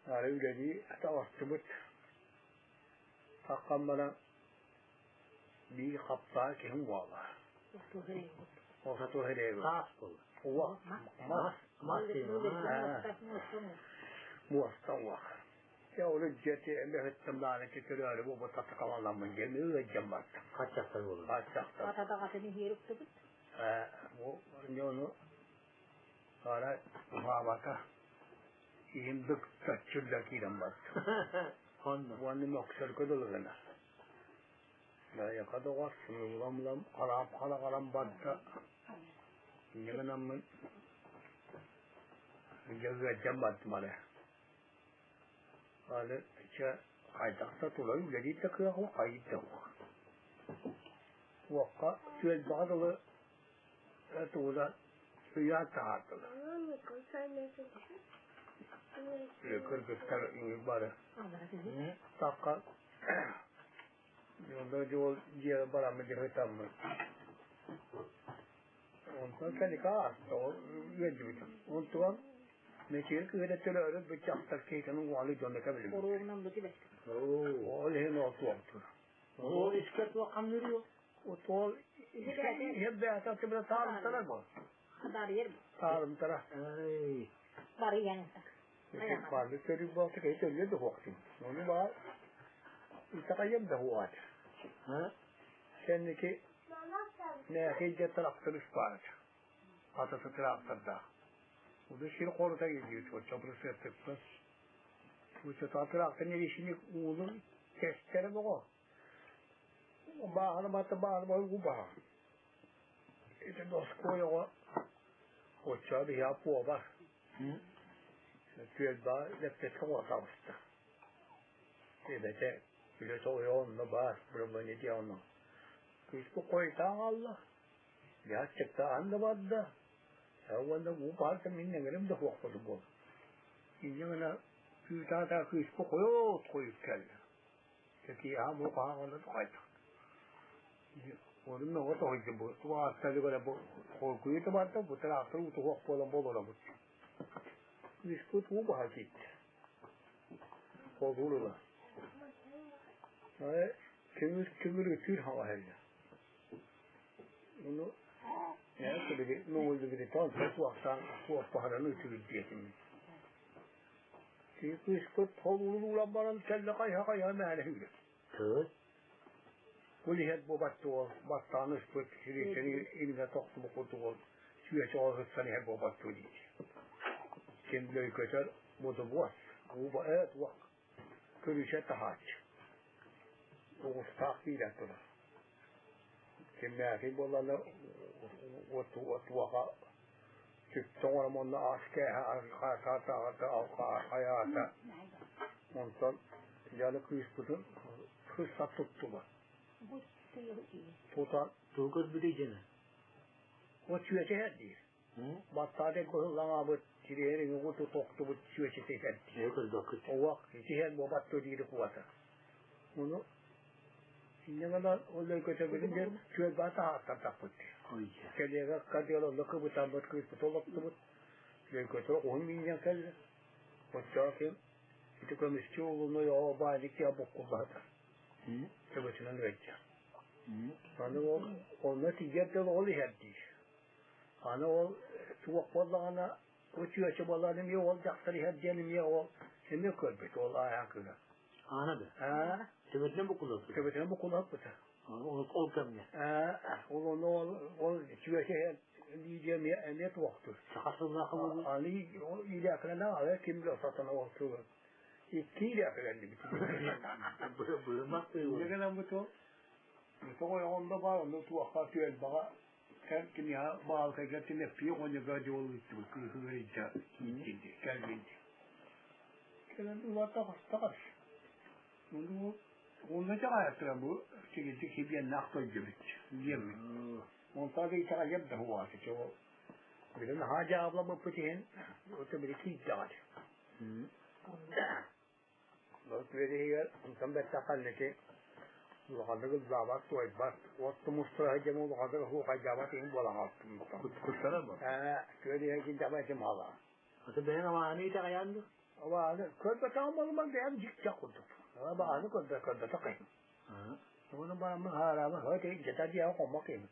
Ары үлэлии таҕыстыбыт. Таххан баран биир хаптаа киһим буолла. Ортотуох ирэйбит. Таас буолла. Уох. Мас. Мас Муоста уох. Дьэ ол дьиэти эмэһиттэн бааны төтөрөөрү буолбут татакалаламмын диэн ыалдьан бардым. Хаччахтар буолла. Хаччахтар. Атадаҕатын иһиэр уктубут. Бу ону Арай уһаабата, иһим дык-таччырда киирэн барда. Хонно. Уонна мөхсөргө дылы гынар. Дайака доҕор, улам-улам хараап хараҕаран барда. Инньэ гынаммын дьэ ыалдьан бардым арай. Аны чэ хайдах да тула үлэлиир да кыах суох, хайыыр да суох. Уокка түөлбэҕэ дылы Тугуна ыйаан таһаардылар. Кыргыттар бары такка дьол дьиэ бараммын дьыһытаммын. Онтон кэлика ааста ол үөрдүбүтүм. Онтуган мечиир кыыһа төлөөрү быччахтар киһитин уолу дьону кэбилим. Оруогунан бу тибэт. Ол иһин ол туохтур. Ол искэ туох хамнырıyor? Ол иһэ бэйэтэ таарымтара бу. Хатарыйар. Таарымтара. Ай. Барыйан. Баалы көрүү буолта киһи төлүө да хуохтун. Ону баар итэҕэйиэм да хуоат. Ха? Кэнники нээхи дьэ трактор ыспаат. Атасы трактордаах. Уду сир хорута илдьибит оччо бырысыаптыкпын. Учуутал трактор неришиник уулун кэстэрэ боҕо. Бааһына батта бааһына баһы баһа. Ити доскуойоҕо оччо биһиэхэ пуоба түөлбэҕэ лэппэскэ уотаабыста. Эбэтэ үлэтэ ойоҕо онно баар, бырабылыанньа диэн онно. Кыыспыт хойутаан хаалла. Дьааччыктааһын да барда. Уонна уу баарта мин эҥэрим да суохпут буол. Инньэ гына күүтаата кыыспыт хойут хойут кэллэ. Киэһэ бу хаһаҕына тухайдах. Онун мөҕө тоһуйдум бу тугаатталыгара бу холкуйу табарда бу тыраахтар утуһуох буолан болоробут. Кыыспыт уу баһа киирдэ. Холбуур ыла. Көмүс көмүр үтүүр хаҕа хэллэ. Ону нуолдубититон туохтаан туохпаһараны үтүгүр диэтим. Кыыспыт холуулуулан баран кэллэ хайа-хайа мээнэ үүрэр. Кыыс? Бу иһэр бу баттуол, баттаан ыспыт сириэчэни иннэ тохтубут курдук сүөчэ оҕо сытсан иһэр буолбаттуу диир. Ким лөйкөтөр бодобуос, ууба ээ туох көрүчэ таһааччы. Оҕустаах киирэн турар. Кимнээхий буоллаҕына уотуоха сүктэ оҥорон уонна ас кээһэ хайаата онтон дьэ кыыспытын кыыс туттулар. Тута Тугу көрбүтүй дьэни? Вот сүөчэ иһэр диир. Баттаата кыһыллаҥаабыт сириэһин угуту тохтубут сүөчэтэ иһэр диир. Ээ көрбөккүт. Уох итиһэн буолбаттыы диири куота. Ону инньэ гынан ол өйгөтөбүтүн диэн түөлбэ таһааттардахпыт. Кэлиэгэ кадыал онно кыбытаммыт кыыспыт олоттубут. Өйгөтө уһун миинньэн кэллэ. Оччоҕо ким ити көмүскүү улуну ойоҕо баайдык диэн буккуллаата. Төбөтүнэн ыалдьа. Аны ол онно тиийэр дылы ол иһэр диир. Аны ол туох буоллаҕына үтүөчү буоллаҕына эмиэ ол дьахтар иһэр диэн эмиэ ол эмиэ көрбүт ол ааһан кыыһа. Аана да? Аа. Төбөтүнэн буккуллубут. Төбөтүнэн буккуллубута. Ол кэмҥэ? Аа, ол ону ол ол үтүөчү иһэр Лидия эмиэ эмиэ туохтур. Саха сыллаах буолуу. Аны илээхинэ алы ким да сатана ол сылы. Икки илээхинэ Быһымах Инньэ гынан бу тоҕо ойоҕонно баар онно туохха түөлбэҕэ эр киниэхэ баалкайга Тимофей оҕонньорго дьуол ыыттыбыт кыыһыгар илдьэ киирдинди кэлбинди кэлэн улаата хастаҕас ону онно дьаҕайаттыра бу тигинти кибиэннээх тойдубут диэммит онтон да итэҕэйиэм да хуааты чо били наһаа дьаабыламмыппыт иһин ото били киирдэҕэ Үөдэһигэр онтон бэртэххэ инники улаханнык ыллаабат, туойбат, уот тумустара сылдьан улаханнык оһуохайдаабат иһин буолан хаалтым. Куттара бу? Ээ, күөл иһэ киирдэхпинэ этим хаалаа. Аты бэйэҥ амааны итэҕэйээн дуо? Абааһыны көрбөтөҕүм буолуман бэйэм дьикчэх курдук. Абааһыны көрбөтөх киһим. Ону бараммын хаараабын, хойут дьиэҕэ хоммот киһибин.